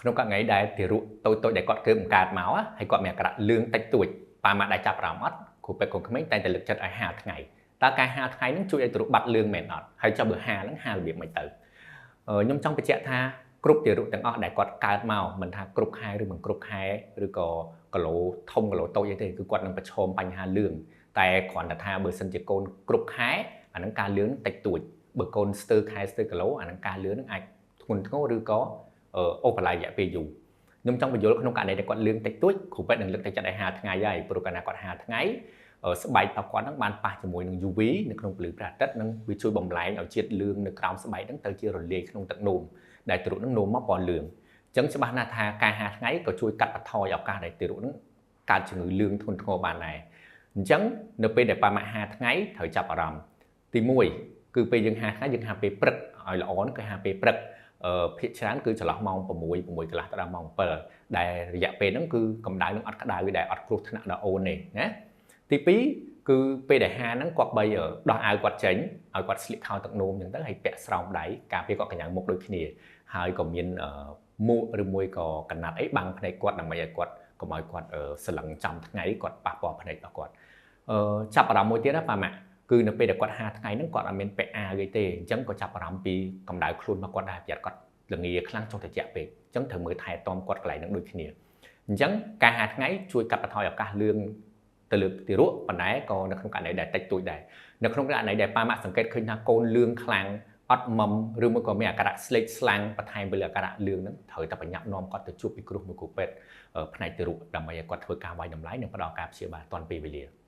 ក្នុងករណីដែលទារកតូចៗដែលគាត់កើបង្កើតមកហើយគាត់មានអាការៈលឿងតិចតួចប៉ាម៉ាក់ដែលចាប់អារម្មណ៍អត់គ្រូពេទ្យកូនក្មេងតែងតែលើកចិត្តឲ្យហាលថ្ងៃតើការហាលថ្ងៃហ្នឹងជួយឲ្យទារកបាត់លឿងមែនអត់ហើយចុះបើហាលហ្នឹងហាលរបៀបម៉េចទៅខ្ញុំចង់បញ្ជាក់ថាគ្រប់ទារកទាំងអស់ដែលគាត់កើតមកមិនថាគ្រប់ខែឬមិនគ្រប់ខែឬក៏គីឡូធំគីឡូតូចអីទេគឺគាត់នឹងប្រឈមបញ្ហាលឿងតែគ្រាន់តែថាបើសិនជាកូនគ្រប់ខែអាហ្នឹងការលឿងតិចតួចបើកូនស្ទើរខែស្ទើរគីឡូអាហ្នឹងការលឿងនឹងអាចធ្ងន់ធ្ងរឬក៏អូសបន្លាយរយៈពេលយូរខ្ញុំចង់បញ្យល់ក្នុងករណីដែលគាត់លឿងតិចតួចគ្រូពេទ្យនឹងលើកទឹកចិត្តឲ្យហាលថ្ងៃហើយព្រោះកាលណាគាត់ហាលថ្ងៃស្បែករបស់គាត់នឹងបានប៉ះជាមួយនឹង UV នៅក្នុងពន្លឺព្រះអាទិត្យនឹងវាជួយបំលែងឲ្យជាតិលឿងនៅក្រោមស្បែកហ្នឹងទៅជារលាយក្នុងទឹកនោមដែលទារកហ្នឹងនោមមកពណ៌លឿងអញ្ចឹងច្បាស់ណាស់ថាការហាលថ្ងៃក៏ជួយកាត់បន្ថយឱកាសដែលទារកហ្នឹងកើតជំងឺលឿងធ្ងន់ធ្ងរបានដែរអញ្ចឹងនៅពេលដែលប៉ាម៉ាក់ហាលថ្ងៃត្រូវចាប់អារម្មណ៍ទី1គឺពេលយើងហាលថ្ងៃយើងហាលពេលព្រឹកឲ្យល្អហ្នឹងគឺហាលពេលព្រឹកភាគច្រើនគឺចន្លោះម៉ោង6 6កន្លះទៅដល់ម៉ោង7ដែលរយៈពេលហ្នឹងគឺកម្ដៅនឹងអត់ក្ដៅដែលអត់គ្រោះថ្នាក់ដល់អូនទេណាទី2គឺពេលដែលហាហ្នឹងគាត់បីដោះអាវគាត់ចេញឲ្យគាត់ស្លៀកខោទឹកនោមអញ្ចឹងទៅហើយពាក់ស្រោមដៃការពារគាត់កញ្ញាមុខដូចគ្នាហើយក៏មានមួកឬមួយក៏កណាត់អីបាំងភ្នែកគាត់ដើម្បីឲ្យគាត់កុំឲ្យគាត់សលឹងចំថ្ងៃគាត់ប៉ះពាល់ភ្នែករបស់គាត់ចាប់អារម្មណ៍មួយទៀតណាប៉ាម៉ាក់គឺនៅពេលដែលគាត់ហាថ្ងៃហ្នឹងគាត់អត់មានពាក់អាវអីទេអញ្ចឹងក៏ចាប់អារម្មណ៍ពីកម្ដៅខ្លួនរបស់គាត់ដែរប្រយ័ត្នគាត់ល្ងាខ្លាំងចុះត្រជាក់ពេកអញ្ចឹងត្រូវមើលថែទាំគាត់កន្លែងហ្នឹងដូចគ្នាអញ្ចឹងការហាថ្ងៃជួយកាត់បន្ថយឱកាសលឿងទៅលើទារកប៉ុន្តែក៏នៅក្នុងករណីដែលតិចតួចដែរនៅក្នុងករណីដែលប៉ាម៉ាក់សង្កេតឃើញថាកូនលឿងខ្លាំងអត់មុំឬមួយក៏មានអាការៈស្លេកស្លាំងបន្ថែមទៅលើអាការៈលឿងហ្នឹងត្រូវតែប្រញាប់នាំគាត់ទៅជួបពិគ្រោះមួយគ្រូពេទ្យផ្នែកទារកដើម្បីឲ្យគាត់ធ្វើការវាយតម្លៃនិងផ្ដល់ការព្យាបាលទាន់ពេលវេលា។